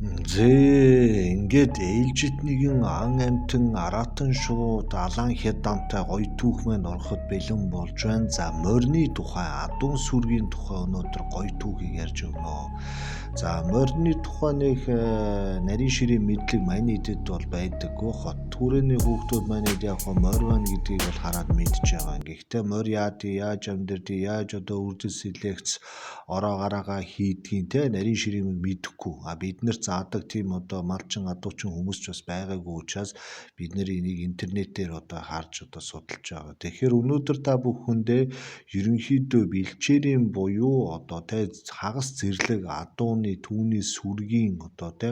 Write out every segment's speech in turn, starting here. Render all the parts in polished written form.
Зээ ингээд ээлжит нэгэн ан амтан аратан шууд алаан хядаантай гоё түүх маань ороход бэлэн болж байна. За морины тухай, адуун сүргийн тухай өнөөдөр гоё түүхийг ярьж өгнө. За морины тухай нэг нарийн ширийн мэдлэг маний эдэд бол байдаггүй. Хот түрээний хүүхдүүд манайд яг хоо морь байна гэдгийг бол хараад мэдж байгаа. Гэхдээ морь яаж амьдэрдэг, яаж одоо үржил селекц ороо гараагаа хийдгийг те нарийн ширийн мэдэхгүй. А бид нар заадаг тийм одоо малчин адуучин хүмүүс ч бас байгаагүй учраас бид нэр энийг интернетээр одоо харж одоо судалж байгаа. Тэгэхээр өнөөдөр та бүхэндээ ерөнхийдөө бэлчээрийн буюу одоо те хагас зэрлэг адууны түүний сүргийн одоо те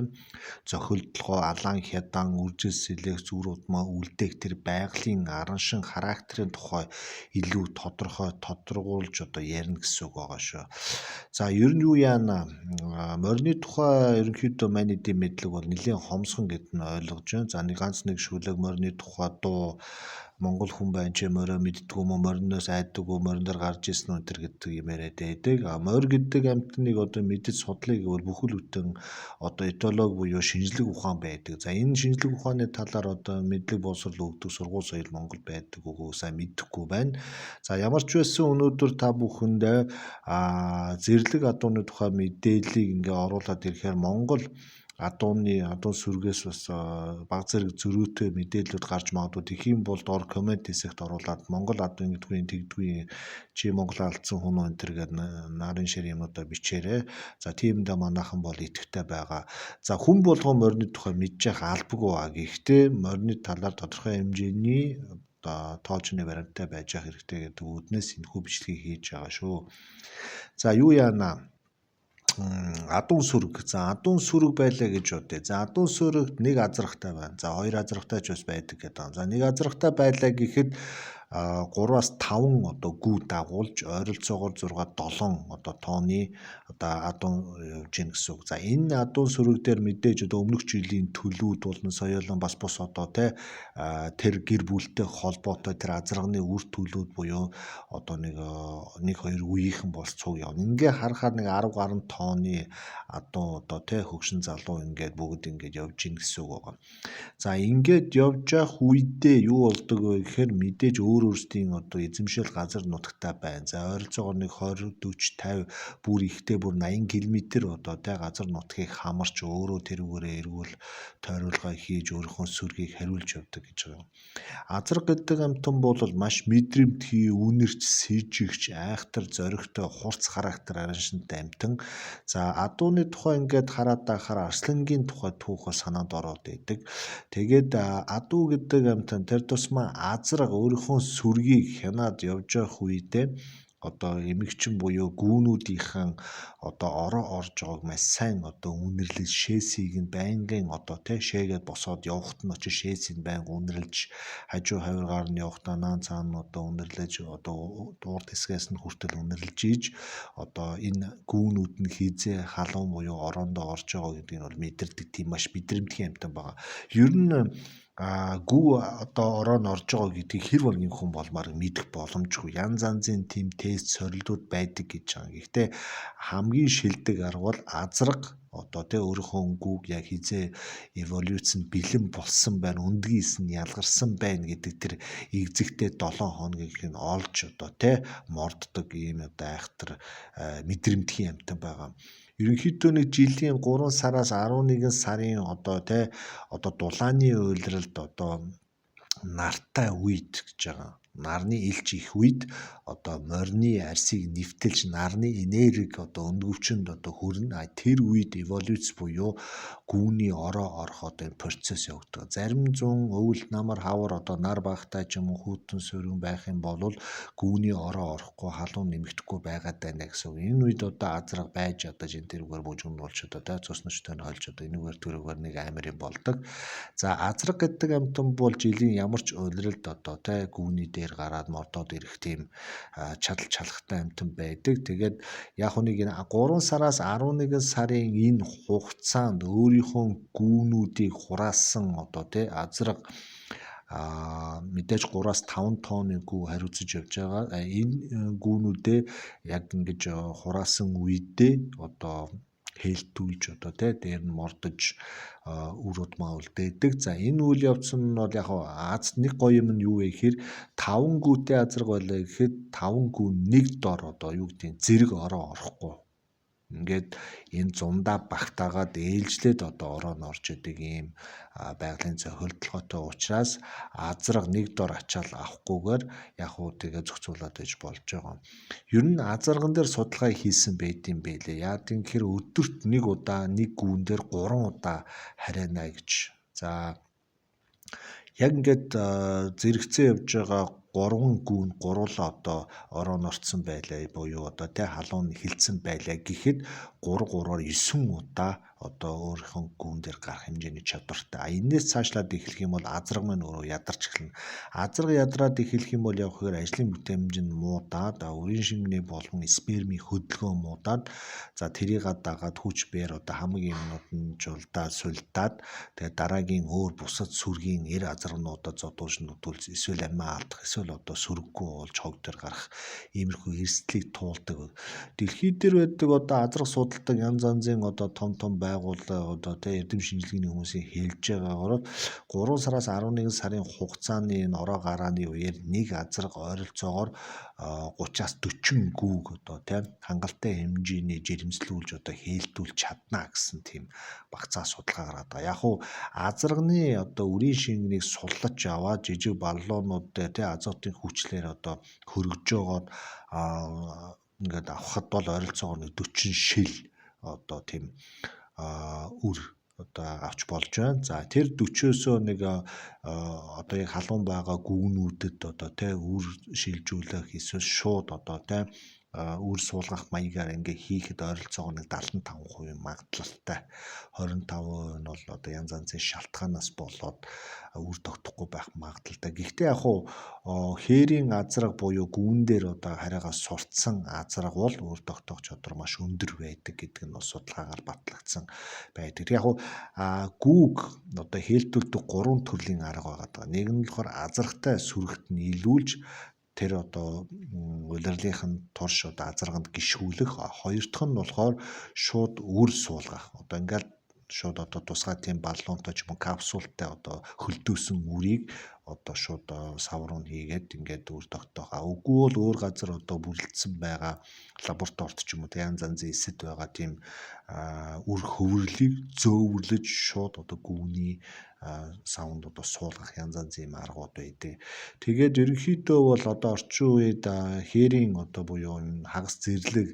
зохилдлогоо, алаан хядаан, үржил селекц, үр удмаа үлдээх тэр байгалийн араншин характерын тухай илүү тодорхой тодоргуулж одоо ярина гэсэн үг байгаа шүү. За ер нь юу яана, морины тухай ерөнхийдөө манай эдийн мэдлэг бол нэлээн хомсгон гэдээ нь ойлгож байна. За нэг ганц нэг шүлэг морины тухай дуу Монгол хүн байна чи морио мэддэггүй юм уу, мориноос айдаг уу, морин дээр гарч ирсэн үү тэр гэдэг юм яриад байдаг. А морь гэдэг амьтныг одоо мэдэж судлаа гэвэл бүхэл бүтэн одоо этолог буюу шинжлэх ухаан байдаг. За энэ шинжлэх ухааны талаар одоо мэдлэг боловсрол өгдөг сургууль соёл Монгол байдаг үгүй сайн мэдэхгүй байна. За ямар ч байсан өнөөдөр та бүхэндээ зэрлэг адууны тухай мэдээллийг ингээ оруулаад ирэхээр Монгол адууны адуу сүргээс бас баг зэрэг зөрүүтэй мэдээллүүд гарч магадгүй. Тэгхийн бол доор коммент хэсэгт оруулаад Монгол адуу ингэдэггүй тэгдэггүй чи Монгол алдсан хүн үү энэ төр гээд нарын шир юмнуудаа бичээрэй. За тиймдээ манайхан бол идэвхтэй байгаа. За хүн болгон морины тухай мэдчих албагүй ба. Гэхдээ морины талаар тодорхой хэмжээний одоо тоочны баримттай байж явах хэрэгтэй гэдэг үүднээс энэхүү бичлэгийг хийж байгаа шүү. За юу яана? Адуун сүрэг. За адуун сүрэг байлаа гэж бодъё. За адуун сүрэгт нэг азрахтай байна. За хоёр азрахтай ч бас байдаг гэдэг. За нэг азрахтай байлаа гэхэд 3-аас 5 одоо гүү дагуулж ойролцоогоор 6 7 одоо тооны одоо адуун явж гин гэсэн үг. За энэ адуун сүрэг дээр мэдээж одоо өмнөх жилийн төлүүд болон соёолон бас бус одоо те тэр гэр бүлтэй холбоотой тэр азарганы үр төлүүд буюу одоо нэг нэг хоёр үеийнхэн бол цуг явна. Ингээ харахаар нэг 10 гаруй тооны адуу одоо те хөгшин залуу ингээд бүгд ингээд явж гин гэсэн үг байгаа. За ингээд явж явах үедээ юу болдог вэ гэхээр мэдээж өөр өөрсдийн одоо эзэмшил газар нутагтай байна. За ойролцоогоор нэг 20, 40, 50 бүр ихтэй бүр 80 км одоо те газар нутгийг хамарч өөрөө тэрүүгээрээ эргүүл тойруулгаа хийж өөрийнхөө сүргийг хариулж явдаг гэж байгаа. Азраг гэдэг амьтан бол маш мэдрэмтгий, үнэрч, сэжигч, айхтар, зоригтой, хурц характер араншинтай амьтан. За адууны тухай ингээд хараад байхаар арслангийн тухай түүх санаанд ороод идэг. Тэгээд адуу гэдэг амьтан тэр тусмаа азраг өөрийнхөө сүргийг хянаад явж явах үедээ одоо эмэгчин буюу гүүнүүдийнхэн одоо ороо орж байгааг маш сайн одоо үнэрлэж шээсийг нь байнгын одоо тэ шээгээд босоод явахт нь очиж шээсийг байнга үнэрлж хажуу хавиргаар нь явахдаа наан цаана одоо үнэрлэж одоо дуур хэсгээс нь хүртэл үнэрлж ийж одоо энэ гүүнүүд нь хизээ халуун буюу ороондоо орж байгаа гэдгийг нь бол мэдэрдэг тийм маш мэдрэмтгий амьтан байгаа. Ер нь гүү одоо ороо нь орж байгаа гэдгийг хэр болгон хүн болмаар мэдэх боломжгүй. Янз янзын тийм тест сорилтууд байдаг гэж байгаа. Гэхдээ хамгийн шилдэг арга бол азраг одоо тэ өөрийнхөө гүүг яг хизээ эволюц нь бэлэн болсон байна, өндгийс нь ялгарсан байна гэдэг тэр эгзэгтэй 7 хоногийг нь олж одоо тэ морддог ийм одоо айхтар мэдрэмтгий амьтан байгаа. Ерөнхийдөө нэг жилийн 3 сараас 11 сарын одоо тэ одоо дулааны улиралд одоо нартай үед гэж байгаа. Нарны элч их үед одоо морины арсыг нэвтэлж нарны энерги одоо өндгөвчөнд одоо хүрнэ. А тэр үед эволюц буюу гүүний ороо орох одоо энэ процесс явагддаг. Зарим зүүн өвөл намар хавар одоо нар багтай ч юм уу хүйтэн сөрөн байх юм бол гүүний ороо орохгүй халуун нэмэгдэхгүй байгаад байна гэсэн үг. Энэ үед одоо азраг байж одоо жин тэрүүгээр бужигнуулж одоо тэ цус нөчтэй нь холж одоо энүүгээр тэрүүгээр нэг амар юм болдог. За азраг гэдэг амьтан бол жилийн ямар ч улиралд одоо тэ гүүний дээр гараад мордоод ирэх тийм чадал чалхтай амьтан байдаг. Тэгээд яг нэг энэ 3 сараас 11 сарын энэ хугацаанд өөрийнхөө гүүнүүдийг хураасан одоо тий азраг мэдээж 3-аас 5 тонны гүү хариуцаж явж байгаа. Энэ гүүнүүдээ яг ингэж хураасан үедээ одоо Хээлтүүлж одоо тий дээр нь мордож үр удмаа үлдээдэг. За, энэ үйл явц нь бол яг Азад нэг гоё юм нь юу вэ гэхээр 5 гүүтэй азарга байлаа гэхэд 5 гүү нэг дор одоо юу гэдгийг зэрэг ороо орохгүй. Ингээд энэ зундаа багтаагаад ээлжлээд одоо ороо нь орж идэг ийм байгалийн зохиолдлоготой учраас азарга нэг дор ачаал авахгүйгээр яг уу тэгээ зохицуулаад иж болж байгаа. Ер нь азарган дээр судалгаа хийсэн байд юм бэлээ. Яа гэхээр өдөрт нэг удаа нэг гүүн дээр 3 удаа харайна гэж. За, яг ингээд зэрэгцээ явж байгаа 3 гүүн гуруулаа одоо ороо норцсон байлаа буюу одоо тэ халуун хилцэн байлаа гэхэд 3 3-аар 9 удаа одоо өөрийнхөө гүүн дээр гарах хэмжээний чадвартай. А энээс цаашлаад эхлэх юм бол азарга маань өөрөө ядарч эхэлнэ. Азарга ядраад эхлэх юм бол яг гэхээр ажлын бүтээмж нь муудаад, үрийн шингэний болон спермийн хөдөлгөөн муудаад, за, тэрийг дагаад хүч бээр одоо хамаг юмнууд нь жулдаа сулдаад, тэгээ дараагийн өөр бусад сүргийн эр азаргануудад зодуулж нүдүүлж, эсвэл амиа алдах, эсвэл одоо сөрөггүй болж хог дээр гарах иймэрхүү эрсдлийг туулдаг. Дэлхий дээр байдаг одоо азарга судалдаг янз янзын одоо том том байгууллага, одоо тэ эрдэм шинжилгээний хүмүүсийн хэлж байгаагаар 3 сараас 11 сарын хугацааны энэ ороо гарааны үеэр нэг азарга ойролцоогоор 30-аас 40 гүүг одоо тэ хангалттай хэмжээний жирэмслүүлж одоо хээлдүүлж чадна гэсэн тийм багцаа судалгаа гаргаад байгаа. Яг уу азарганы одоо үрийн шингэнийг суллаж аваад жижиг баллонууд дээр тэ азотын хүчлээр одоо хөргөж жогоод ингээд авахад бол ойролцоогоор нэг 40 шил одоо тийм үр одоо авч болж байна. За, тэр 40-өөсөө нэг одоо яг халуун байгаа гүүнүүдэд одоо тэ үр шилжүүлэх эсвэл шууд одоо тэ үр суулгах маягаар ингээ хийхэд ойролцоогоор нэг 75% магадлалтай. 25% нь бол одоо янз янзын шалтгаанаас болоод үр тогтохгүй байх магадлалтай. Гэхдээ яг хуу хээрийн азраг буюу гүүн дээр одоо хараагаа суртсан азраг бол үр тогтоох чадвар маш өндөр байдаг гэдэг нь бол судалгаагаар батлагдсан байдаг. Яг хуу гүүг одоо хээлтүүлдэг 3 төрлийн арга байгаа. Нэг нь болохоор азрагтай сүрэгт нь нийлүүлж тэр одоо улирлынх нь турш одоо азарганд гიშгүүлэх. Хоёр дахь нь болохоор шууд үр суулгах. Одоо ингээл шууд одоо тусгай тийм баллонтой ч юм уу капсултай одоо хөлдөөсөн үрийг одоо шууд сав руу хийгээд ингээд үр тогтоох. А үгүй бол өөр газар одоо бүрэлдсэн байгаа лабораторид ч юм уу янз янзын эсэд байгаа тийм үр хөврлийг зөөвөрлөж шууд одоо гүүний савнд одоо суулгах янз янзын юм аргууд байдаг. Тэгээд ерөнхийдөө бол одоо орчин үед хээрийн одоо буюу энэ хагас зэрлэг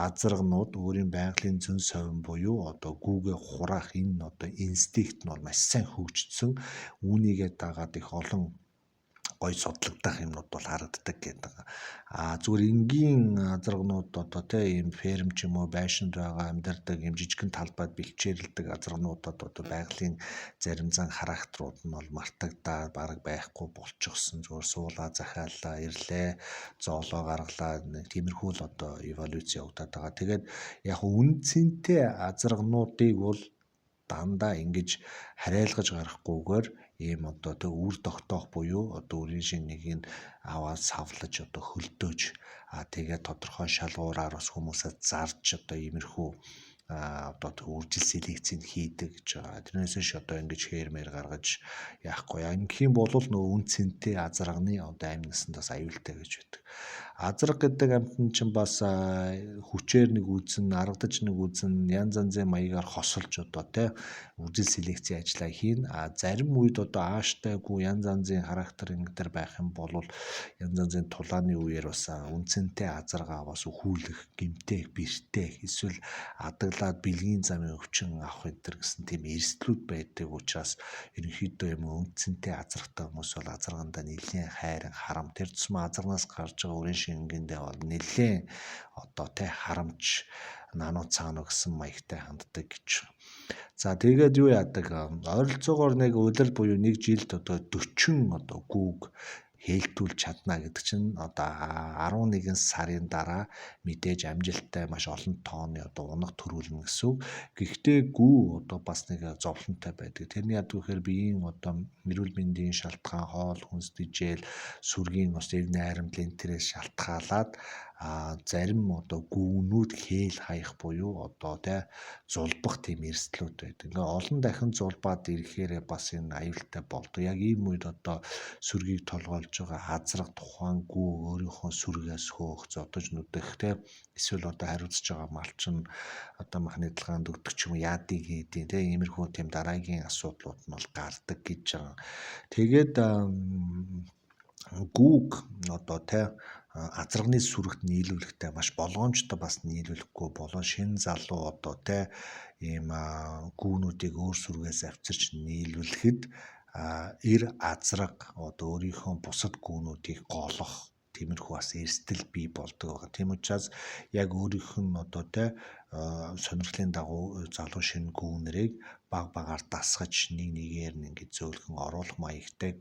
азарганууд өөрийн байгалийн зөн совин буюу одоо гүүгээ хураах энэ одоо инстинкт нь бол маш сайн хөгжсөн. Үүнийгээ дагаад их олон гоё судлагдах юмнууд бол харагддаг гэдэг. А зүгээр энгийн азарганууд одоо тэ ийм ферм ч юм уу байшинд байгаа амьдардаг юм жижигхэн талбайд бэлчээрэлдэг азаргануудад одоо байгалийн зарим зан характерууд нь бол мартагдаа бараг байхгүй болчихсон. Зүгээр суулаа захиаллаа, ирлээ, зоолоо гаргалаа, тиймэрхүү л одоо эволюц явагдаад байгаа. Тэгээд яг үн цэнтэй азаргануудыг бол дандаа ингэж харайлгаж гарахгүйгээр ийм одоо тэг үр тогтоох буюу одоо үрийн шин нэгийг аваад савлаж одоо хөлдөөж, а тэгээд тодорхой шалгуураар бас хүмүүсээ зарж одоо иймэрхүү одоо үржил селекцийг хийдэг гэж байгаа. Тэрнээс биш одоо ингэж хээрмээр гаргаж яахгүй. Ингэх юм бол нөгөө үн цэнтэй азарганы одоо амь насанд бас аюултай гэж байдаг. Азарга гэдэг амьтан чинь бас хүчээр нэг үзэн, аргадаж нэг үзэн, янз янзын маягаар хосолж одоо тий үржил селекцийн ажлаа хийнэ. А зарим үед одоо ааштай-гүй янз янзын характер ингэдэр байх юм бол янз янзын тулааны үеэр бас үн цэнтэй азаргаа бас өхүүлэх, гэмтээх, бэртээх эсвэл адаглаад бэлгийн замын өвчин авах энэ төр гэсэн тийм эрсдлүүд байдаг учраас ерөнхийдөө юм үн цэнтэй азаргатай хүмүүс бол азаргандаа нэлээн хайран харам, тэр тусмаа азарнаас гарч байгаа үрийн шингэндээ бол нэлээн одоо тэ харамч нано цаано гэсэн маягтай ханддаг гэж. За, тэгээд юу яадаг, ойролцоогоор нэг улирал буюу нэг жилд одоо 40 одоо гүүг хээлтүүлж чадна гэдэг чинь одоо 11 сарын дараа мэдээж амжилттай маш олон тооны одоо унаг төрүүлнэ гэсэн үг. Гэхдээ гүү одоо бас нэг зовлонтой байдаг. Тэрний яадаг гэхээр биеийн одоо эрүүл мэндийн шалтгаан, хоол хүнс, дижээл, сүргийн бас эв найрамдлын тэрээс шалтгаалаад Зарим одоо гүүнүүд хээл хаях буюу одоо тэ зулбах тийм эрсдлүүд байдаг. Ингээ олон дахин зулбаад ирэхээр бас энэ аюултай болдог. Яг ийм үед одоо сүргийг толгойлж байгаа азраг тухайн гүү өөрийнхөө сүргээс хөөх, зодож нүдэх тэ эсвэл одоо хариуцж байгаа малчин одоо махны талгаанд өгдөг ч юм уу, яадыг хийдیں тэ иймэрхүү тийм дараагийн асуудлууд нь бол гардаг гэж байгаа. Тэгээд гүүг одоо тэ азарганы сүрэгт нийлүүлэхдээ маш болгоомжтой бас нийлүүлэхгүй болон шинэ залуу одоо тэ ийм гүүнүүдийг өөр сүргээс авчирч нийлүүлэхэд эр азраг одоо өөрийнхөө бусад гүүнүүдийг голох тиймэрхүү бас эрсдэл бий болдог байгаа. Тийм учраас яг өөрийнх нь одоо тэ сонирхлын дагуу залуу шинэ гүүнэрийг баг багаар дасгаж нэг нэгээр нь ингэж зөөлхөн оруулах маягтай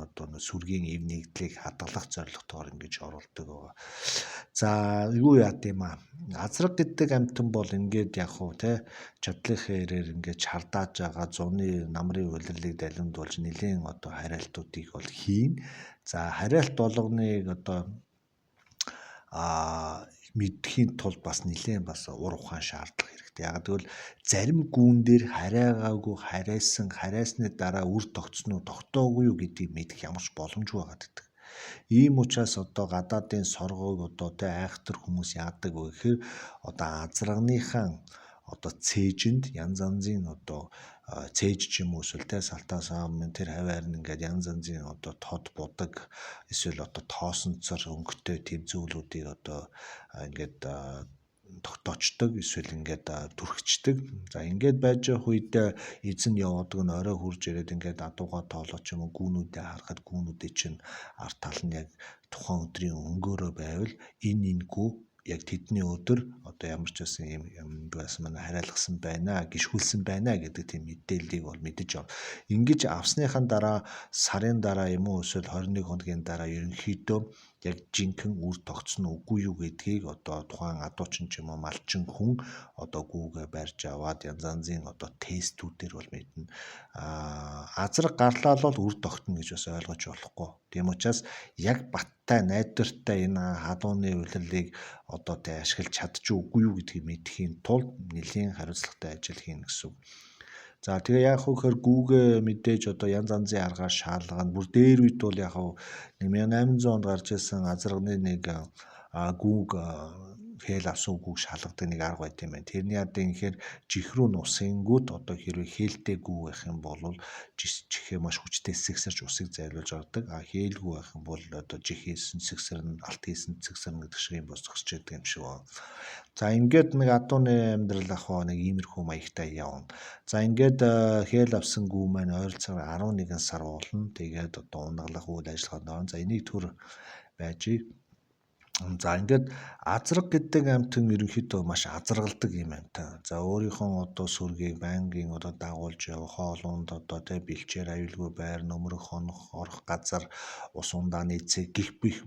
одоо сүргийн эв нэгдлийг хадгалах зорилготойгоор ингэж оруулдаг байгаа. За юу яад юм аа? Азраг гэдэг амьтан бол ингээд яг хуу те чадлынхаа ирээр ингээд чардааж байгаа зуны намрын улирлыг далимдуулж нэлийн одоо хариалтуудыг бол хийн. За хариалт болгоныг одоо мэдхийн тулд бас нэлээд бас ур ухаан шаардлага хэрэгтэй. Яг тэгвэл зарим гүүн дээр харайгаагүй харайсан, харайсны дараа үр тогтсон уу, тогтоогүй юу гэдгийг мэдэх ямар ч боломжгүй байгаад байдаг. Ийм учраас одоо гадаадын соргоог одоо тэ айхтар хүмүүс яадаг вэ гэхээр одоо азрагныхаа одоо цээжинд янз янзын одоо цээж ч юм уу эсвэл тэ салтаас ам тэр хаваар нь ингээд янз янзын одоо тод будаг эсвэл одоо тоосонцор өнгөтэй тийм зүйлүүдийг одоо ингээд тогтоочдөг эсвэл ингээд түрхчдэг. За ингээд байж байгаа үед эзэн яваадаг нь орой хурж ирээд ингээд адууга тоолоо ч юм уу гүүнүүдээ харахад гүүнүүдээ чинь ард тал нь яг тухайн өдрийн өнгөөрөө байвал энэ гүү яг тэдний өдөр одоо ямар ч байсан юм байсан манай хариалгасан байна, гიშгүүлсэн байна гэдэг тийм мэдээллийг бол мэдэж ав. Ингэж авсныхаа дараа сарын дараа юм уу эсвэл 21 хоногийн дараа ерөнхийдөө яг жинхэнэ үр тогтсон үгүй юу гэдгийг одоо тухайн адуучин ч юм уу малчин хүн одоо гүүгээ барьж аваад янз янзын одоо тестүүдээр бол мэднэ. Азраг гарлаа л бол үр тогтно гэж бас ойлгож болохгүй. Тийм учраас яг баттай найдвартай энэ халууны улирлыг одоо тэ ашиглаж чадчих үгүй юу гэдгийг мэдэхийн тулд нэлийн хариуцлагатай ажил хийнэ гэсэн үг. За тэгээ яах вэ гэхээр гүүгээ мэдээж одоо янз янзын аргаар шаалгана. Бүр дээр үед бол яг 1800 онд гарч ирсэн азарганы нэг гүүг хээл авсан үгүйг шалгадаг нэг арга байт юм байна. Тэрний яд ингэхээр чихрүү нусынгууд одоо хэрвээ хээлтэй гүү байх юм бол чихээ маш хүчтэй сэгсэрч усыг зайлуулж ордог. А хээлгүй байх юм бол одоо чих хийсэн сэгсэрнэ, алт хийсэн сэгсэрнэ гэдэг шиг юм бос зогсож байдаг юм шиг байна. За ингээд нэг адууны амьдрал ах нэг иймэрхүү маягтай явна. За ингээд хээл авсан гүү маань ойролцоогоор 11 сар уулна. Тэгээд одоо унаглах үйл ажиллагаанд орно. За энийг түр байж. За ингээд азраг гэдэг амьтан ерөнхийдөө маш азаргалдаг юм амьтан. За өөрийнхөө одоо сүргийг байнгын одоо дагуулж явах, хоол унд одоо тэ бэлчээр аюулгүй байр, нөмрөх хонох, орох газар, ус ундааны цэг гих бих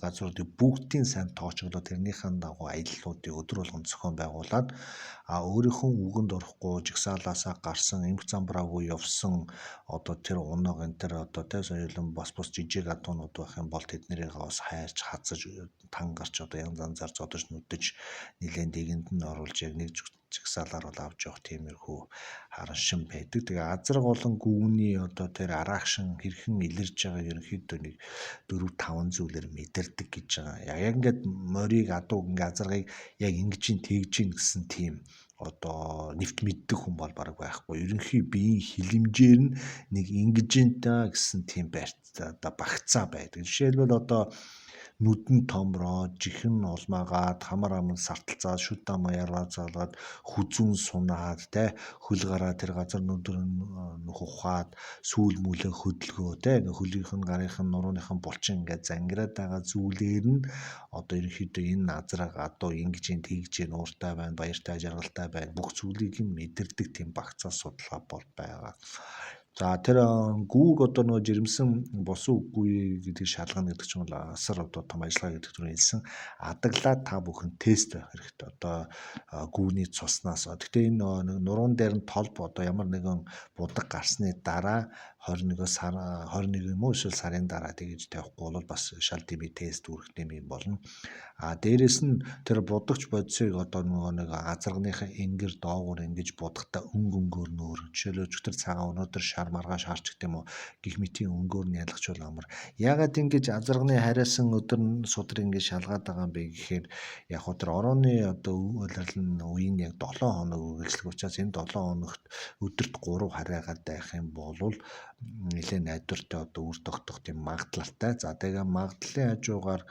газруудыг бүгдийн сайн тоочглоо тэрнийхэн дагуу аяллуудыг өдөр болгон зохион байгуулад өөрийнхөө үгэнд орохгүй жагсаалаасаа гарсан, эмх замбраагүй явсан одоо тэр унаг энэ тэр одоо тэ соёлон бас бус жижиг адуунууд байх юм бол тэднэрийг бас хайрч хазаж тан гарч одоо янз янзаар зодож нүдэж нэлээд дэгэнд нь оруулж яг нэг жагсаалаар бол авч явах тиймэрхүү хараншин байдаг. Тэгээ азраг болон гүүний одоо тэр араагшин хэрхэн илэрж байгааг ерөнхийдөө нэг 4 5 зүйлээр мэдэрдэг гэж байгаа. Яг ингээд морийг адууг ингээ азаргыг яг ингэж ин тэгж ин гэсэн тийм одоо нэвт мэддэг хүн бол бараг байхгүй. Ерөнхий биеийн хилэмжээр нь нэг ингэж ин та гэсэн тийм байрт одоо багцаа байдаг. Жишээлбэл одоо нүдэн томроо, жихэн улмаагаад, хамар ам сарталцаад, шүд амаа яргаа заалгаад, хүзүүн сунаад, тэ хөл гараа тэр газар нүдэр нөх ухаад, сүүл мүлээ хөдөлгөө, тэ ингээ хөлийнх нь гарынх нь нурууных нь булчин ингээ зангираад байгаа зүйлээр нь одоо ерөнхийдөө энэ азраг адуу ингэж ин тэгж ин ууртай байна, баяртай, жаргалтай байна. Бүх зүйлийг нь мэдэрдэг тийм багцаа судалгаа бол байгаа. За тэр гүүг одоо нөгөө жирэмсэн босон үгүй гэдгийг шалгана гэдэг чинь бол асар одоо том ажиллагаа гэдэг түрүү хэлсэн. Адаглаад та бүхэн тест байх хэрэгтэй. Одоо гүүний цуснаас. Гэхдээ энэ нуруун дээр нь толб одоо ямар нэгэн будаг гарсны дараа 21 сар 21 юм уу эсвэл сарын дараа тэгж тавихгүй бол бас шал дими тест үүрэх юм болно. А дээрэс нь тэр будагч бодисыг одоо нөгөө нэг азарганыхаа энгэр доогуур ингэж будахта өнгө өнгөөр нөөр. Жишээлбэл өчигдөр цагаан, өнөөдөр шар, маргааш харч гэдэг юм уу, гих мэтийн өнгөөр нь ялгчвал амар. Яагаад ингэж азарганы харайсан өдөр нь судар ингэж шалгаад байгаа юм бэ гэхээр яг хөө тэр орооны одоо улирал нь үеийн яг 7 хоног үргэлжлэх учраас энэ 7 хоногт өдөрт 3 харайгаад байх юм бол нэлээд найдвартай одоо үр тогтох тийм магадлалтай. За тэгээ магадлалын хажуугаар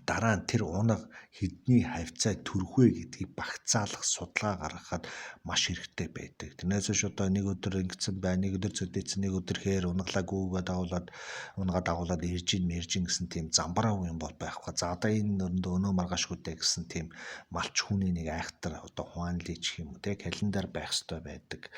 дараа нь тэр унаг хэдний хавьцаа төрөх вэ гэдгийг багцаалах судалгаа гаргахад маш хэрэгтэй байдаг. Тэрнээс биш одоо нэг өдөр ингэсэн бай, нэг өдөр зөдөөцсөн, нэг өдөр хээр унаглаагүйгээ дагуулад унагаа дагуулад ирж ин мэрж ин гэсэн тийм замбараагүй юм бол байхгүй. За одоо энэ өрөндөө өнөө маргаашгүй дээ гэсэн тийм малч хүний нэг айхтар одоо хуанли ч юм уу те календар байх ёстой байдаг.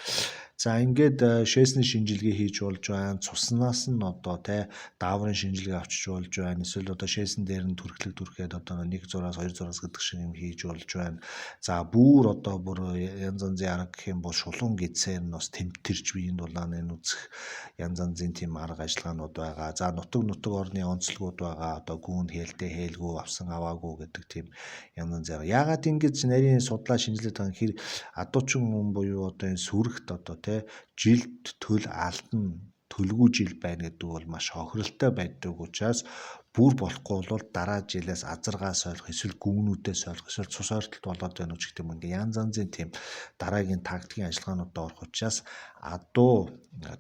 За ингээд шээсний шинжилгээ хийж болж байна. Цуснаас нь одоо те дааврын шинжилгээ авчиж болж байна. Эсвэл одоо шээсэн дээр нь түрхлэг түрхээд одоо 1 зураас 2 зураас гэдэг шиг юм хийж болж байна. За бүр одоо бүр янз янзын арга гэх юм бол шулуун гидсээр нь бас тэмтэрч биеийн дулааны үзэх янз янзын тийм арга ажиллагаанууд байгаа. За нутаг нутаг орны онцлогуд байгаа. Одоо гүүн хээлтэй хээлгүй авсан аваагүй гэдэг тийм янз янзын. Яагаад ингэж нарийн судлаа шинжилээд байгаа юм хэр адуучин хүн буюу одоо энэ сүрэгт одоо те жилд төл алдан төлгүй жил байна гэдэг бол маш хохиролтой байдаг учраас бүр болохгүй бол дараа жилээс азаргаа солих, эсвэл гүүнүүдээ солих, эсвэл цус ойртолт болоод байна уу ч гэдэг юм, ингээ янз янзын тийм дараагийн тактикийн ажиллагаануудад орох учраас адуу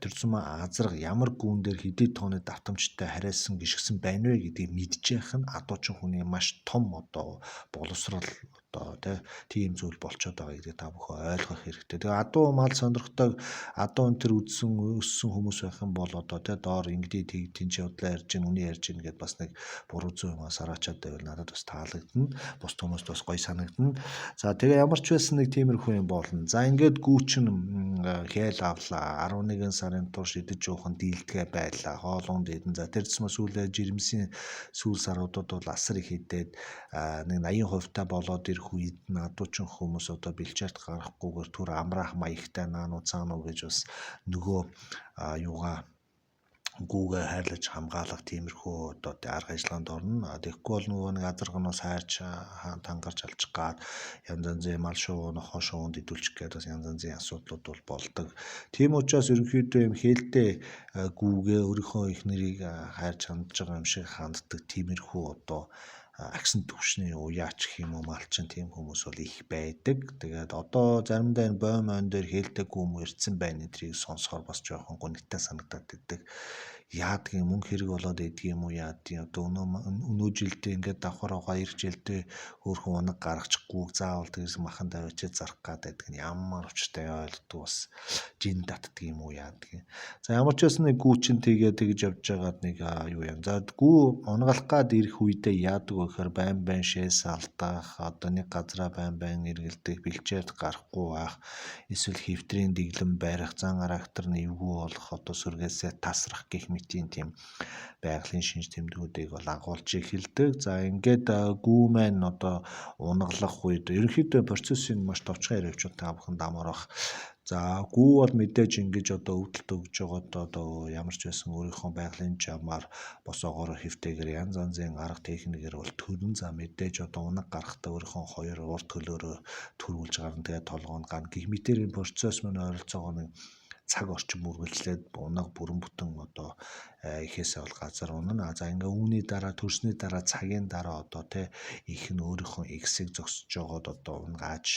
тэр зам азарга ямар гүүн дээр хэдий тооны давтамжтай харайсан гიშгсэн байна вэ гэдгийг мэдчих нь адуучин хүний маш том одоо боловсрал одоо тийм зүйл болцоод байгаа гэдгийг та бүхэн ойлгох хэрэгтэй. Тэгээ адуу мал сонирхдаг, адуу энэ төр үзсэн өссөн хүмүүс байх юм бол одоо тий доор ингэдий тэг тэнцээ удлаа ярьж гин, үний ярьж гин гэдээ бас нэг буруу зүй юм сараачаад байвал надад бас таалагдана. Бус хүмүүст бас гоё санагдана. За тэгээ ямар ч байсан нэг тиймэрхүү юм болно. За ингээд гүүчин хээл авлаа. 11 сарын турш идэж уухан дийлдэгэ байлаа. Хоолунд идэн. За тэр зэсмэ сүүлээ жирэмсийн сүүл саруудад бол асар их идээд нэг 80% та болоод ирэх үед нь адуучин хүмүүс одоо бэлчээрт гарахгүйгээр түр амраах маягтай наануу цаануу гэж бас нөгөө юугаа гүүгээ хайрлаж хамгаалах тиймэрхүү одоо арга ажиллагаанд орно. Тэгэхгүй бол нөгөө нэг азарганаас хайрч тангарч алчих гад янз янзын мал шувуу, нохоо шувуунд идүүлчих гээд бас янз янзын асуудлууд бол болдог. Тийм учраас ерөнхийдөө юм хээлтэй гүүгээ өөрийнхөө их нэрийг хайрч хандж байгаа юм шиг ханддаг тиймэрхүү одоо агсан түвшний уяач гэх юм уу малчин тийм хүмүүс бол их байдаг. Тэгээд одоо заримдаа энэ бой мон дээр хээлтэй гүм ирсэн байна эдрийг сонсохоор бас жоохон гонигтай санагдаад байдаг. Яадгийн мөнгө хэрэг болоод идэх юм уу яадгийн одоо өнөө жилдээ ингээд давхар байгаа эх жилдээ хөөхөн унаг гаргачихгүй заавал тэгээс махан тавиачаад зарах гад байдаг нь ямар учиртай ойлгодог бас жин татдаг юм уу яадгийн. За ямар ч байсан нэг гүү чин тэгээ тэгж явж байгаад нэг юу юм. За гүү унагалах гад ирэх үедээ яадаг вэ гэхээр байн байн шээс алдах, одоо нэг газраа байн байн эргэлдэх, бэлчээрт гарахгүй байх, эсвэл хэвтрийн дэглэм барих, зан характер нь эвгүй болох, одоо сүргээсээ тасрах гэх мэтийн тийм байгалийн шинж тэмдгүүдийг бол агуулж эхэлдэг. За ингээд гүү маань одоо унаглах үед ерөнхийдөө процессын маш товчхон яриа явуулж та бүхэн дамаар бах. За гүү бол мэдээж ингэж одоо өвдөлт өгж байгаад одоо ямар ч байсан өөрийнхөө байгалийн жамаар босоогоор хэвтэйгээр янз янзын арга техникээр бол төрөн. За мэдээж одоо унаг гарахдаа өөрийнхөө хоёр урд төлөөрөө төрүүлж гарна, тэгээд толгоонд гарна гэх мэтэр энэ процесс маань ойролцоогоо нэг цаг орчим үргэлжлээд унаг бүрэн бүтэн одоо ихээсээ бол газар унана. За ингээ үүний дараа төрсний дараа цагийн дараа одоо те их нь өөрийнхөө X-ийг зогсож жогоод одоо унгааж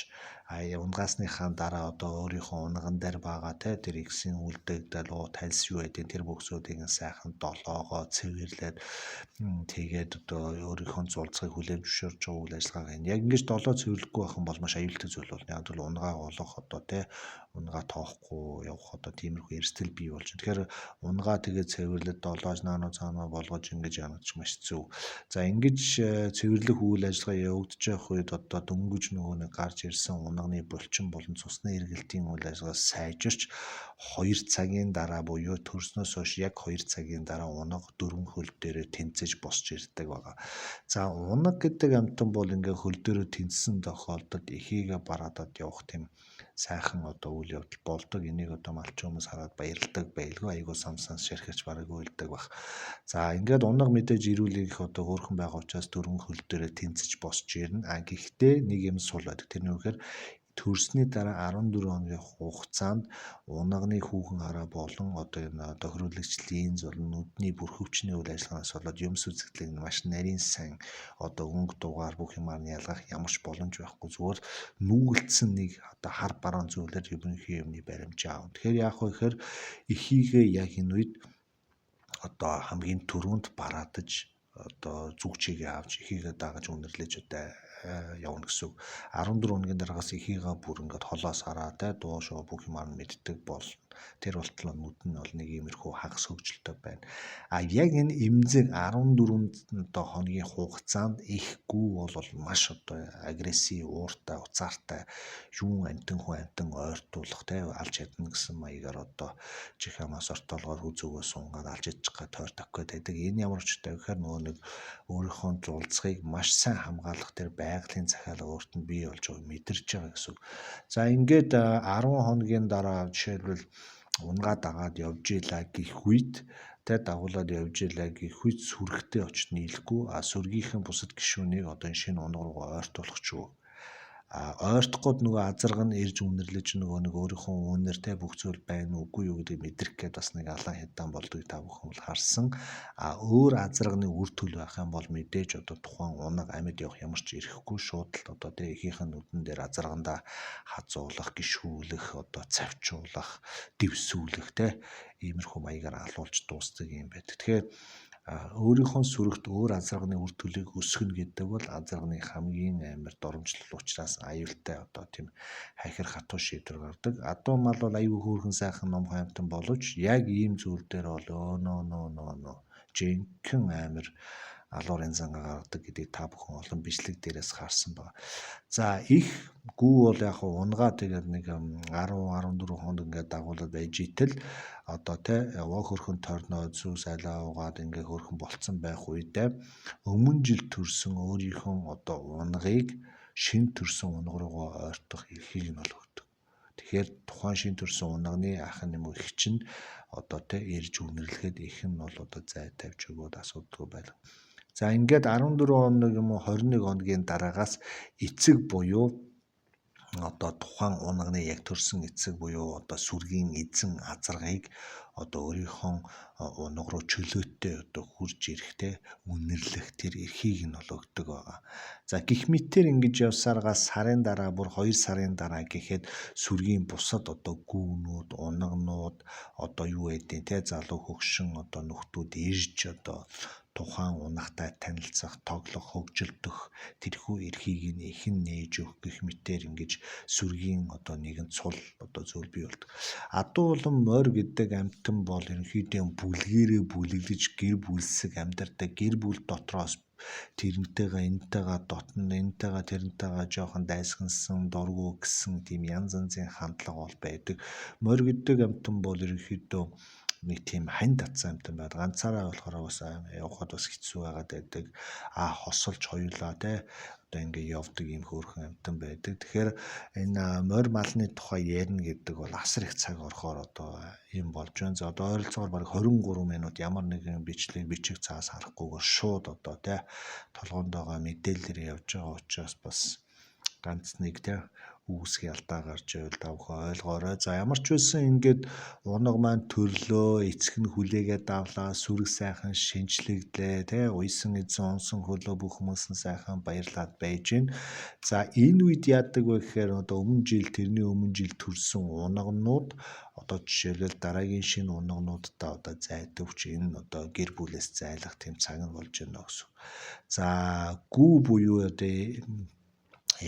унгасныхаа дараа одоо өөрийнхөө унган дээр байгаа те тэр X-ийн үлдэгдэл уу тальс юу гэдэг тэр бөгсүүдийг нь сайхан долоогоо цэвэрлээд тэгээд одоо өөрийнхөө зулцгыг хүлээн зөвшөөрж байгаа үйл ажиллагааг нь яг ингэж долоо цэвэрлэхгүй байх юм бол маш аюултай зүйл болно. Яг бол унгаа олох одоо те унгаа тоохгүй явах одоо тиймэрхүү эрсдэл бий болж. Тэгэхээр унгаа тэгээд цэвэрлээд долоож наануу цаанаа болгож ингэж явах маш зөв. За ингэж цэвэрлэх үйл ажиллагаа явагдаж явах үед одоо дөнгөж нөгөө нэг гарч ирсэн унагны булчин болон цусны эргэлтийн үйл ажиллагаа сайжирч 2 цагийн дараа буюу төрснөөс хойш яг 2 цагийн дараа унаг 4 хөл дээрээ тэнцэж босч ирдэг байгаа. За, унаг гэдэг амьтан бол ингээ хөл дээрээ тэнцсэн тохиолдолд эхийгээ бараадад явах тийм сайхан одоо үйл явдал болдог. Энийг одоо малчин хүмүүс хараад баярлдаг байлгүй. Айгуу самсан ширхэж бараг уйлдаг баг. За, ингээд унаг мэдээж ирүүлэх их одоо хөөрхөн байгаа учраас 4 хөл дээрээ тэнцэж босч ирнэ. А гэхдээ нэг юм сул байдаг. Тэр нь юу гэхээр төрсний дараа 14 хоногийн хугацаанд унагны хүүхэн хараа болон одоо энэ тохируулагч линз болон нүдний бүрхөвчний үйл ажиллагаанаас болоод юмс үзэгдлийг маш нарийн сайн одоо өнгө дугаар бүх юмар нь ялгах ямар ч боломж байхгүй, зүгээр нүүгэлдсэн нэг одоо хар бараан зүйлээр ерөнхий юмны баримжаа авна. Тэгэхээр яах вэ гэхээр эхийгээ яг энэ үед одоо хамгийн түрүүнд бараадаж одоо зүгчигээ авч эхийгээ дагаж үнэрлэж одоо явна гэсэн үг. 14 хоногийн дараагаас эхийгээ бүр ингээд холоос хараа те дуу шуу бүх юмар нь мэддэг бол тэр болтол нүд нь бол нэг иймэрхүү хагас хөгжилтэй байна. А яг энэ эмзэг 14 одоо хоногийн хугацаанд их гүү бол маш одоо агрессив, ууртай, уцаартай, юун амтан хүн амтан ойртуулах те алж чадна гэсэн маягаар одоо чихамаас ортоолгоор хүзүүгөө сунгаад алж чадчих га тойр тавих гэдэг. Энэ ямар учиртай гэхээр нөгөө нэг өөрийнхөө зулцгийг маш сайн хамгаалах тэр байгалийн захиалга өөрт нь бий болж байгааг мэдэрч байгаа гэсэн үг. За, ингээд 10 хоногийн дараа жишээлбэл унгаа дагаад явж илаа гэх үед тэ дагуулад явж илаа гэх үед сүрэгтэй очиж нийлэхгүй, а сүргийнхэн бусад гишүүнийг одоо энэ шинэ унаг руугаа ойртуулах ч юу. А ойртох гээд нөгөө азарга нь ирж үнэрлэж нөгөө нэг өөрийнхөө үнэртэй бүх зүйл байна уугүй юу гэдгийг мэдрэх гээд бас нэг алаан хядаан болдгийг та бүхэн бол харсан. А өөр азарганы үр төл байх юм бол мэдээж одоо тухайн унаг амьд явах ямар ч эрхгүй, шууд л одоо тэ эхийнх нь нүдэн дээр азаргандаа хазуулах, гიშгүүлэх, одоо цавчуулах, дэвсүүлэх тэ иймэрхүү маягаар алуулж дуусдаг юм байдаг. Тэгэхээр өөрийнхөө сүрэгт өөр азарганы үр төлийг өсгөнө гэдэг бол азарганы хамгийн амар доромжлол учраас аюултай одоо тийм хахир хатуу шийдвэр гаргадаг. Адуу мал бол аюу хөөрхөн сайхан номхон амьтан боловч яг ийм зүйл дээр бол нөө нөө нөө нөө жинхэнэ амар алуурын зангаа гаргадаг гэдгийг та бүхэн олон бичлэг дээрээс харсан байна. За, их гүү бол яг унгаа тэгээд нэг 10 14 хоног ингээд дагуулад байж итэл одоо те яваа хөрхөн торноо зүүс алиа угаад ингээ хөрхөн болцсон байх үедээ өмнө жил төрсөн өөрийнхөө одоо унагийг шин төрсөн унаг руугаа ойртох эрхийг нь бол өгдөг. Тэгэхээр тухайн шин төрсөн унагны ах нь юм уу эх чинь одоо те ирж үнэрлэхэд эх нь бол одоо зай тавьж өгөөд асуудалгүй байлаа. За, ингээд 14 хоног юм уу 21 хоногийн дараагаас эцэг буюу одоо тухайн унагны яг төрсөн эцэг буюу одоо сүргийн эзэн азаргыг одоо өөрийнхөө унаг руу чөлөөтэй одоо хурж ирэхтэй үнэрлэх тэр эрхийг нь бол өгдөг байгаа. За, гих мэтэр ингэж явсараа сарын дараа бүр 2 сарын дараа гэхэд сүргийн бусад одоо гүүнүүд, унагнууд одоо юу гэдیں те залуу хөгшин одоо нөхдүүд ирж одоо тухайн унагтай танилцах, тоглох, хөгжилдөх тэрхүү эрхийг нь ихэн нээж өгөх гэх мэтээр ингэж сүргийн одоо нэгэн цул одоо зүйл бий болдог. Адуу болон морь гэдэг амьтан бол ерөнхийдөө бүлгээрээ бүлэглэж гэр бүлсэг амьдардаг. Гэр бүл дотроос тэрнтэйгээ энтэйгээ дотно, энтэйгээ тэрнтэйгээ жоохон дайсагнасан, дургу гэсэн тийм янз янзын хандлага бол байдаг. Морь гэдэг амьтан бол ерөнхийдөө нэг тийм хань татсан амьтан байдаг. Ганцаараа болохоор бас явхад бас хэцүү байгаад байдаг. А хосолж хоёулаа те одоо ингээ явдаг ийм хөөрхөн амьтан байдаг. Тэгэхээр энэ морь малны тухай ярина гэдэг бол асар их цаг орохоор одоо юм болж байна. За, одоо ойролцоогоор бараг 23 минут ямар нэгэн бичлэг бичих цаас харахгүйгээр шууд одоо те толгоонд байгаа мэдээлэлээр явж байгаа учраас бас ганц нэг те үүсгий алдаа гарч байвал та бүхэн ойлгоорой. За, ямар ч байсан ингээд унаг маань төрлөө, эцэг нь хүлээгээд авлаа, сүрэг сайхан шинжлэгдлээ, тэ уйсан эзэн унсан хөлөө бүх хүмүүс нь сайхан баярлаад байж гин. За, энэ үед яадаг вэ гэхээр одоо өмнө жил тэрний өмнө жил төрсөн унагнууд одоо жишээлбэл дараагийн шинэ унагнуудтай одоо зай төвч энэ одоо гэр бүлээс зайлах тийм цаг нь болж байна гэсэн. За, гүү буюу одоо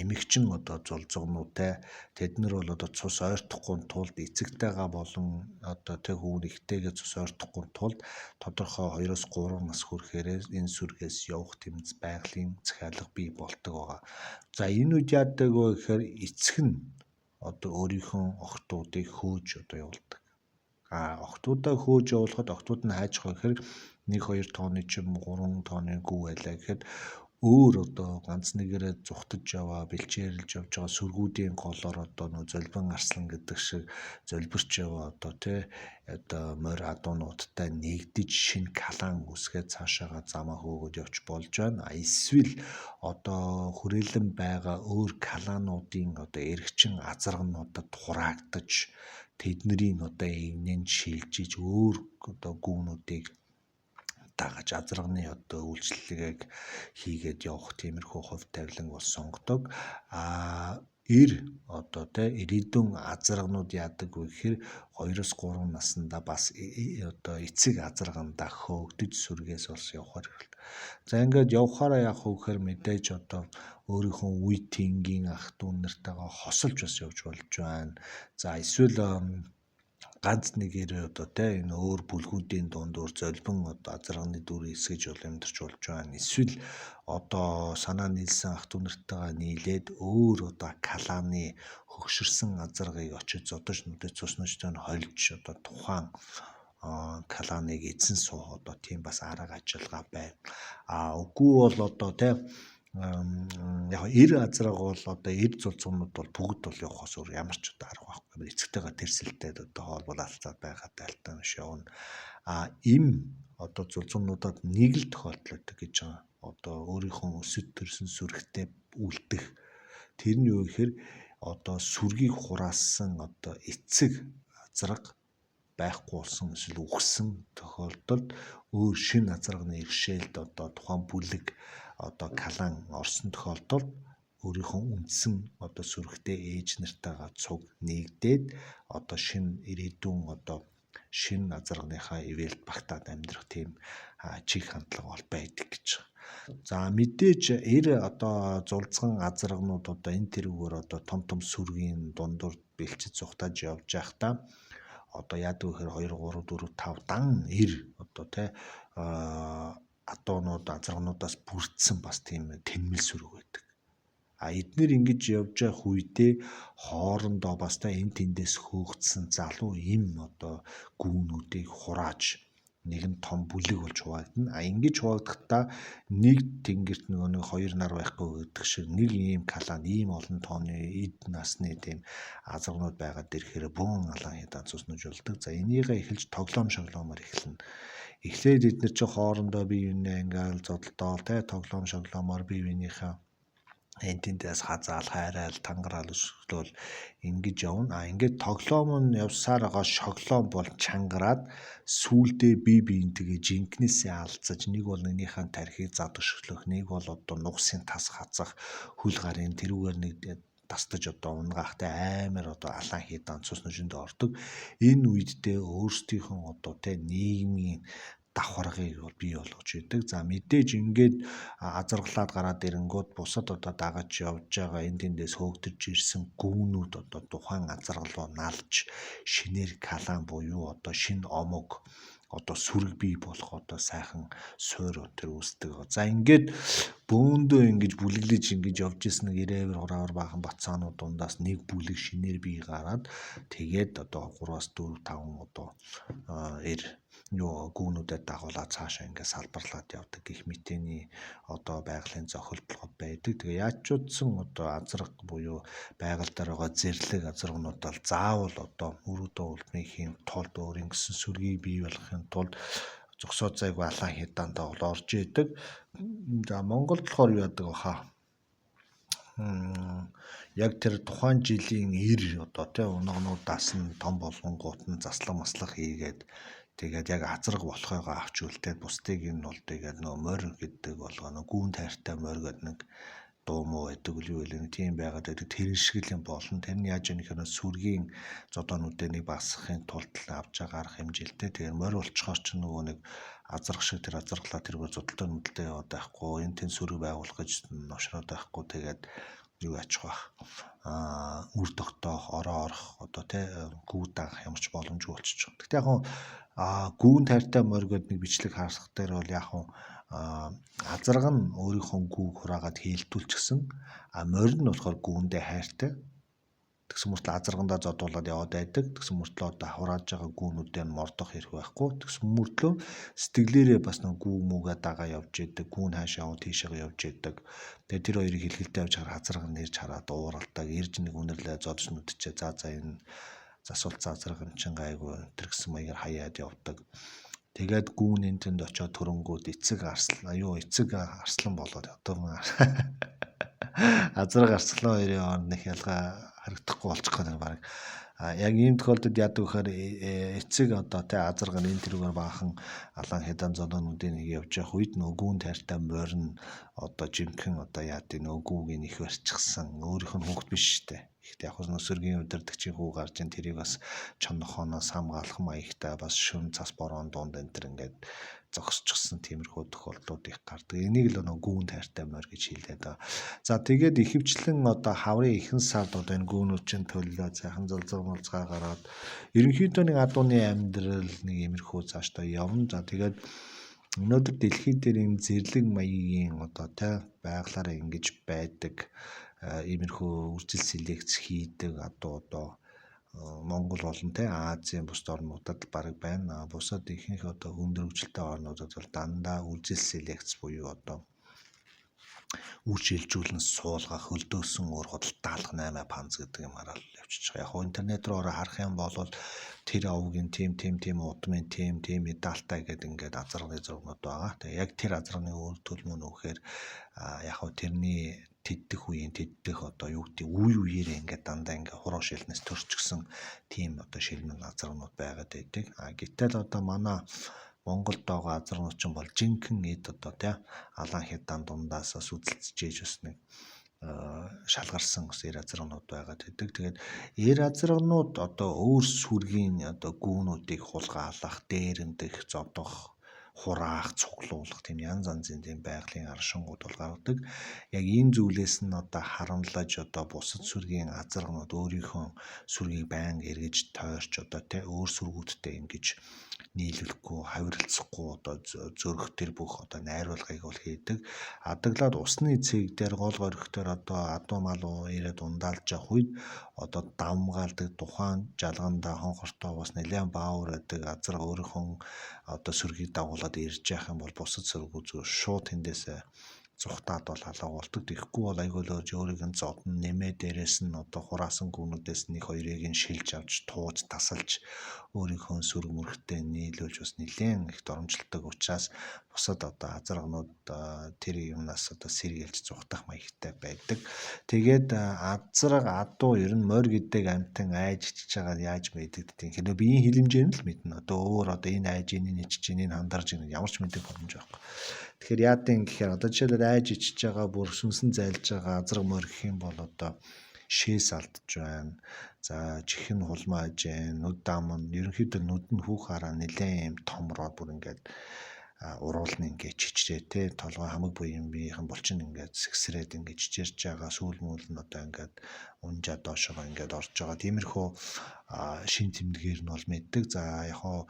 эмэгчин одоо зулзгнуутай тэд нар бол одоо цус ойртохгүй тулд эцэгтэйгээ болон одоо тэг хүүн ихтэйгээ цус ойртохгүй тулд тодорхой 2-3 нас хүрэхээрээ энэ сүргээс явах тэмц байгалийн захиалга бий болдог байгаа. За, энэ үед яадаг вэ гэхээр эцэг нь одоо өөрийнхөө охтуудыг хөөж одоо явуулдаг. А охтуудаа хөөж явуулахад охтууд нь хайж байгаа гэхээр 1 2 тооны ч юм 3 тооны гүү байлаа гэхэд өөр одоо ганц нэгээрээ зүхтаж яваа, бэлчээрэлж явж байгаа сүргүүдийн голоор одоо нөө золбин арслан гэдэг шиг золбирч яваа одоо тий одоо морь адуунуудтай нэгдэж шинэ калан үсгээд цаашаага замаа хөөгөөд явж болж байна. А эсвэл одоо хүрээлэн байгаа өөр калануудын одоо эргчин азаргануудад хураагдаж тэднэрийн одоо эгнээнд шилжиж өөр одоо гүүнүүдийг дагаж азарганы одоо үйлчлэгийг хийгээд явах тиймэрхүү хувь тавилан бол сонгодог. А эр одоо тэ ирээдүйн азарганууд яадаг вэ гэхээр 2-3 наснда бас одоо эцэг азаргандаа хөөгдөж сүргээс бас явахаар эхэлдэг. За ингээд явхаараа яах вэ гэхээр мэдээж одоо өөрийнхөө үе тэнгийн ах дүү нартайгаа хосолж бас явж болж байна. За эсвэл ганц нэгээр одоо тэ энэ өөр бүлгүүдийн дунд өөр золбин одоо азарганы дүр эсгэж бол амьдарч болж байна. Эсвэл одоо санаа нийлсэн ах дүү нартайгаа нийлээд өөр одоо каланы хөгшөрсөн азаргыг очиж зодож нүдэж цуснажтай нь холж одоо тухайн каланыг эзэн суух одоо тийм бас арга ажиллагаа байна. А үгүй бол одоо тэ яг эр азраг бол одоо эр зулцуунууд бол бүгд бол явахаас өөр ямар ч одоо арга байхгүй. Эцэгтэйгээ тэрсэлдээд одоо хоол бол алцаад байгаа тайлтаа биш явна. А им одоо зулцуунуудад нэг л тохиолдол байдаг гэж байгаа. Одоо өөрийнхөө өсөд төрсөн сүрэгтэй үлдэх. Тэр нь юу гэхээр одоо сүргийг хураасан одоо эцэг азраг байхгүй болсон эсвэл үхсэн тохиолдолд өөр шинэ азарганы иршээлд одоо тухайн бүлэг одоо калан орсон тохиолдолд өөрийнхөө үндсэн одоо сүрэгтэй ээж нартайгаа цуг нэгдээд одоо шинэ ирээдүйн одоо шинэ азарганыхаа ивэлд багтаад амьдрах тийм чиг хандлага бол байдаг гэж. За мэдээж эр одоо зулцган азарганууд одоо энэ тэрүүгээр одоо том том сүргийн дундуур бэлчиж зүхтааж явж байхдаа одоо яадаг вэ гэхээр 2 3 4 5 дан эр одоо тэ адуунууд азаргануудаас бүрдсэн бас тийм тэнмэл сүрэг байдаг. А эднэр ингэж явж явах үедээ хоорондоо бас та энэ тэндээс хөөгдсөн залуу им одоо гүүнүүдийг хурааж нэгэн том бүлэг болж хуваагдана. А ингэж хуваагдахдаа нэг тэнгэрт нөгөө нэг хоёр нар байхгүй гэдэг шиг нэг ийм калан ийм олон тооны эд насны тийм азарганууд байгаад ирэхээр бөөн алаан хядаан цуснаж болдог. За энийгээ эхэлж тоглоом шоглоомор эхэлнэ. Эхлээд эднэр чи хоорондоо бие биенээ ингээл зодолдоол те тоглоом шоглоомор бие биенийхээ энэ тэндээс хазаал хайраал тангараал өсгөлөөл ингэж явна. А ингээд тоглоом нь явсаар байгаа шоглоом бол чангараад сүүлдээ бие биентэйгээ жинкнээсээ алцаж нэг бол нэгнийхээ тархийг задагшлах, нэг бол одоо нугсын тас хазах, хөл гарын тэрүүгээр нэг тастаж одоо унгаахтай амар одоо алаан хийдан цус нүжинд ордог. Энэ үеддээ өөрсдийнхөө одоо тэ нийгмийн давхаргыг бол бий болгож идэг. За мэдээж ингээд азаргалаад гараад ирэнгүүт бусад одоо дагаж явж байгаа энэ тэндээс хөөгдөж ирсэн гүүнүүд одоо тухайн азаргал руу налж шинээр калан буюу одоо шинэ омог одоо сүрэг бий болох одоо сайхан суур тэр үүсдэг. За ингээд бөөндөө ингэж бүлэглэж ингэж явж исэн нэг ирээвэр хураавар баахан бацаанууд дундаас нэг бүлэг шинээр бий гараад тэгээд одоо 3-аас 4 5 одоо эр юу гүүнүүдэд дагуулаад цаашаа ингээд салбарлаад явдаг гэх мэтийн одоо байгалийн зохиолдлого байдаг. Тэгээ яаж ч утсан одоо азарга буюу байгаль дээр байгаа зэрлэг азарганууд бол заавал одоо мөрөөдөө үлдмийн тулд өөрийн гэсэн сүргийг бий болгохын тулд зогсоо зайгүй алаан хядаандаа бол орж идэг. За Монголд болохоор юу яадаг вэ хаа? Яг тэр тухайн жилийн эр одоо тий унагнуудаас нь том болонгууд нь заслаг маслах хийгээд тэгээд яг азарга болохойгоо авч үлдээд бусдыг нь бол тэгээд нөө морь гэдэг болгоно гүүн тайртай морь гэдэг нэг дуу муу байдаг үл юу вэ нэг тийм байгаад байдаг тэр шиг л юм болно. Тэр нь яаж юм гэхээр сүргийн зодоонуудыг нэг багасгахын тулд авч байгаа арга хэмжээлтэй. Тэгээд морь болчхоор ч нөгөө нэг азарга шиг тэр азаргалаа тэргээр зудалтай нүдэлтэй яваад байхгүй энэ тэн сүрэг байгуулах гэж ношроод байхгүй тэгээд юу ачих бах аа үр тогтоох ороо орох одоо тий гүү дагах ямар ч боломжгүй болчих. Гэхдээ яг гүүн тайртай морь гээд нэг бичлэг харсах дээр бол яг азарга нь өөрийнхөө гүүг хураагаад хээлтүүлчихсэн. А морь нь болохоор гүүндээ хайртай. Тэгсэн мөртлөө азаргандаа зодуулаад яваад байдаг. Тэгсэн мөртлөө одоо хурааж байгаа гүүнүүдээ нь мордох хэрэг байхгүй. Тэгсэн мөртлөө сэтгэлээрээ бас нэг гүү мүгээ дагаа явж идэг. Гүүн хаашаа яваа тийшээгээ явж идэг. Тэгээ тэр хоёрыг хэлгэлтэй явж хараа азарган нэрж хараад ууралдаг. Ирж нэг үнэрлээ зодж нүдчээ. За за энэ засуулцсан азарган чинь гайгүй энэ гэсэн маягаар хаяад явдаг. Тэгээд гүүн энэ тэнд очиод төрөнгүүд эцэг арслан юу эцэг арслан болоод одоо азарга арслан хоёрын хооронд нэг ялгаа харагдахгүй болчих гээд байна баг. А яг ийм тохиолдолд яадаг вэхээр эцэг одоо тэ азарга энэ тэрүүгээр баахан алаан хядаан зодоонуудын нэг явж явах үед нөгөө гүүн тайртай морин одоо жинхэнэ одоо яад нөгөө гүүгийн их барьчихсан өөрийнх нь хүүхэд биш штэ. Гэхдээ яг нь өсөргийн удирдагчийн хүү гарч ин тэрийг бас чонхооноос хамгаалах маягтай бас шүн цас борон дунд энэ төр ингээд зогсчихсон тиймэрхүү тохиолдлууд их гардаг. Энийг л нөгөө гүүн тайртай морь гэж хэлээд байгаа. За тэгээд ихэвчлэн одоо хаврын ихэнх сард одоо энэ гүүнүүд чинь төллөө сайхан золзор мулзгаа гараад ерөнхийдөө нэг адууны амьдрал нэг иймэрхүү цаашдаа явна. За тэгээд өнөөдөр дэлхий дээр ийм зэрлэг маягийн одоо тэ байглаараа ингэж байдаг иймэрхүү үржил селекц хийдэг адуу одоо Монгол болон те Азийн бусад орнуудад бараг байна. Бусад ихэнх одоо өндөр хөгжилтэй орнуудад бол дандаа үржил селекц буюу одоо үр шилжүүлэн суулгах, хөлдөөсөн өөр худалдаалах 8 панз гэдэг юм хараад явчихж байгаа. Яг хөө интернет руу ороо харах юм бол тэр овгийн тим тим тим удмын тим тим медальтай гэдэг ингээд азарганы зургнууд байгаа. Тэгээ яг тэр азарганы өөр төлмөн өгөхээр яг хөө тэрний тэддэх үеийн тэддэх одоо юу гэдэг үе үеэрээ ингээд дандаа ингээд хуруу шилнээс төрчихсөн тийм одоо шилмэн азарганууд байгаад байдаг. А гэтэл одоо манай Монголд байгаа азарганууд чинь бол жинхэнэ эд одоо тий алаан хядаан дундаас бас үзэлцэж ээж бас нэг шалгарсан бас эр азарганууд байгаад байдаг. Тэгээд эр азарганууд одоо өөр сүргийн одоо гүүнүүдийг хулгайлах, дээрэмдэх, зодох, хураах, цуглуулах тийм янз янзын тийм байгалийн аршингууд бол гаргадаг. Яг энэ зүйлээс нь одоо харамлаж одоо бусад сүргийн азарганууд өөрийнхөө сүргийг байнга эргэж тойрч одоо тий өөр сүргүүдтэй ингэж нийлүүлэхгүй, хавиралцахгүй одоо зөрөх тэр бүх одоо найруулгыг бол хийдэг. Адаглаад усны цэг дээр гол горих дээр одоо адуу мал ирээд ундаалж явах үед одоо давмгаалдаг тухайн жалгандаа хонхортой бас нэлээд баавар байдаг азарга өөрийнхөө одоо сүргийг дагуулад ирж яах юм бол бусад сүргүү зүгээр шууд тэндээсээ зүхтаад бол алга болдог. Тэгэхгүй бол айгүй л өөрийг нь зодно нэмээ дээрээс нь одоо хураасан гүнүүдээс нэг хоёрыг нь шилж авч тууж тасалж өөрийнхөө сүрэг мөрөгтэй нийлүүлж бас нэлээд их доромжилдог учраас бусад одоо азарганууд тэр юмнаас одоо сэргийлж зүхтах маягтай байдаг. Тэгээд азарга адуу ер нь морь гэдэг амьтан айж ичж байгаа яаж мэдэгддэг юм хэрэг биеийн хилэмжээр нь л мэднэ. Одоо өөр одоо энэ айж энэ ичж энэ хандарж энэ ямар ч мэдэх боломж байхгүй. Тэгэхээр яадын гэхээр одоо жишээлбэл айж ичж байгаа бүр сүнсэн зайлж байгаа азарга морь гэх юм бол одоо шээс алдж байна. За чихэн хулмааж байна. Нүд ам нь ерөнхийдөө нүд нь хүүх хараа нэлээд юм томроод бүр ингээд уруул нь ингээд чичрээ те толгой хамаг буян биеийнхэн булчин ингээд сэгсрээд ингээд чичирч байгаа сүүл мүл нь одоо ингээд унжаа доошогоо ингээд орж байгаа. Тиймэрхүү шин тэмдгээр нь бол мэддэг. За яг хоо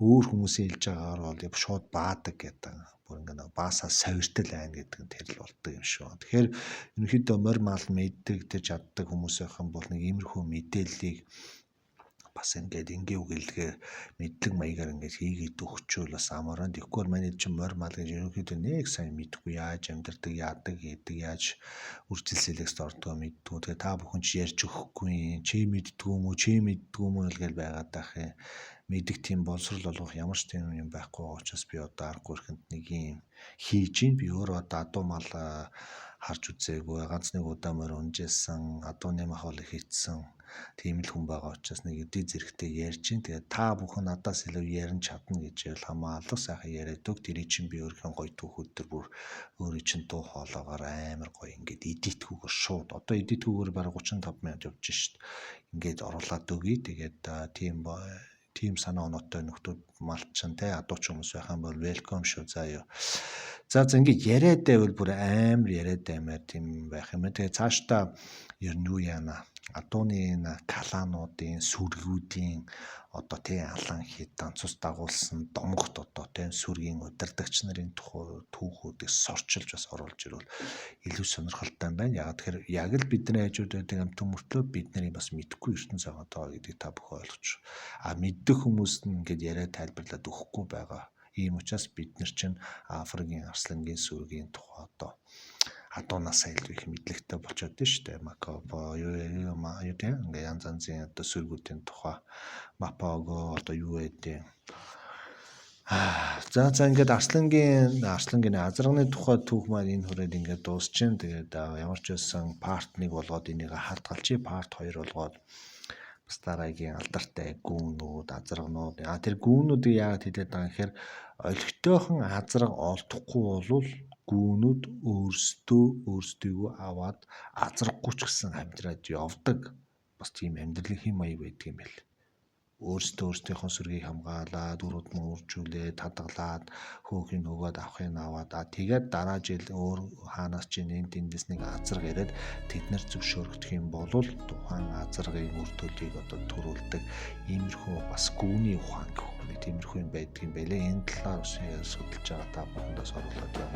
өөр хүмүүсийн хэлж байгаагаар бол шууд баадаг гэдэг. Бүр ингээд нэг баасаа савиртал байна гэдэг нь тэр л болдог юм шүү. Тэгэхээр ерөнхийдөө морь мал мэддэг тэр чаддаг хүмүүс байх юм бол нэг иймэрхүү мэдээллийг бас ингээд энгийн үгэлгээр мэдлэг маягаар ингээд хийгээд өгчөөл бас амар. Тэгэхгүй бол манай чинь морь мал гэж ерөнхийдөө нэг сайн мэдгүй яаж амьдардаг, яадаг, хийдэг, яаж үржил селекцд ордгоо мэддгүү. Тэгээ та бүхэн ч ярьж өгөхгүй, чи мэддгүү юм уу, чи мэддгүү юм уу гэж байгаад байх юм. Мэддэг тийм боловсрол болгох ямар ч тийм юм байхгүй байгаа учраас би одоо аргагүй ихэнд нэг юм хийж гин. Би өөрөө одоо адуу мал харж үзээгүй, ганц нэг удаа морь унжээсэн, адууны мах бол их хийцсэн тийм л хүн байгаа учраас нэг өдий зэрэгтэй ярьж гин. Тэгээд та бүхэн надаас илүү ярин чадна гэж ял хамаа алга сайхан яриад өг. Тэрий чинь би өөрийнхөө гоё түүхүүд төр бүр өөрийн чинь дуу хоолоогоор амар гоё ингээд эдитгүүгээр шууд одоо эдитгүүгээр бараг 35 минут явж шít. Ингээд оруулаад өгье. Тэгээд тийм санаа оноотой нөхдүүд малчин те адууч хүмүүс байх юм бол welcome шүү заа юу. За за ингээд яриад байвал бүр амар яриад аймаар тийм байх юм. Тэгээ цаашдаа ер нь юу яана. Адууны энэ калануудын, сүргүүдийн одоо тий алан хидан цус дагуулсан домогт одоо тий сүргийн удирдагч нарын түүхүүдийг сорчилж бас оруулж ирвэл илүү сонирхолтой юм байна. Яг тэгэхээр яг л бидний хажууд байдаг амьтан мөртлөө бид нарыг бас мэдэхгүй ертөнц байгаа даа гэдгийг та бүхэн ойлгож. А мэддэх хүмүүс нь ингээд яриа тайлбарлаад өгөхгүй байгаа. Ийм учраас бид нар чинь Африкийн арслангийн сүргийн тухай одоо адуунаасаа илүү их мэдлэгтэй болчиход байна шүү дээ. Макабо юу юу тийм ингээ янз янзын одоо сүргүүдийн тухай Мапаго одоо юу гэдэг. За ингээд арслангийн азарганы тухай түүх маань энэ хүрээд ингээд дуусчин. Тэгээд ямар ч байсан part 1 болгоод энийг хадгалчих, part 2 болгоод бас дараагийн алдартай гүүнүүд, азарганууд. А тэр гүүнүүдийг яагаад хэлээд байгаа юм гэхээр олигтойхон азарга олдохгүй болвол гүүнүүд өөрсдөө өөрсдийгөө аваад азаргагүй ч гэсэн амьдраад явдаг. Бас тийм амьдралын хэм маяг байдаг юм байл. Өөрсдөө өөрсдийнхөө сүргийг хамгаалаад, үр удмаа үржүүлээд, хадгалаад, хөөхийг нөгөөд авахыг аваад, а тэгээд дараа жил өөр хаанаас ч энэ тэндээс нэг азарга ирээд тэд нар зөвшөөрөгдөх юм бол тухайн азаргын үр төлийг одоо төрүүлдэг иймэрхүү бас гүүний ухаан гэх нэг тиймэрхүү юм байдаг юм байлээ. Энэ талаар бас судалж байгаа та бүхэндээс оруулаад яваа.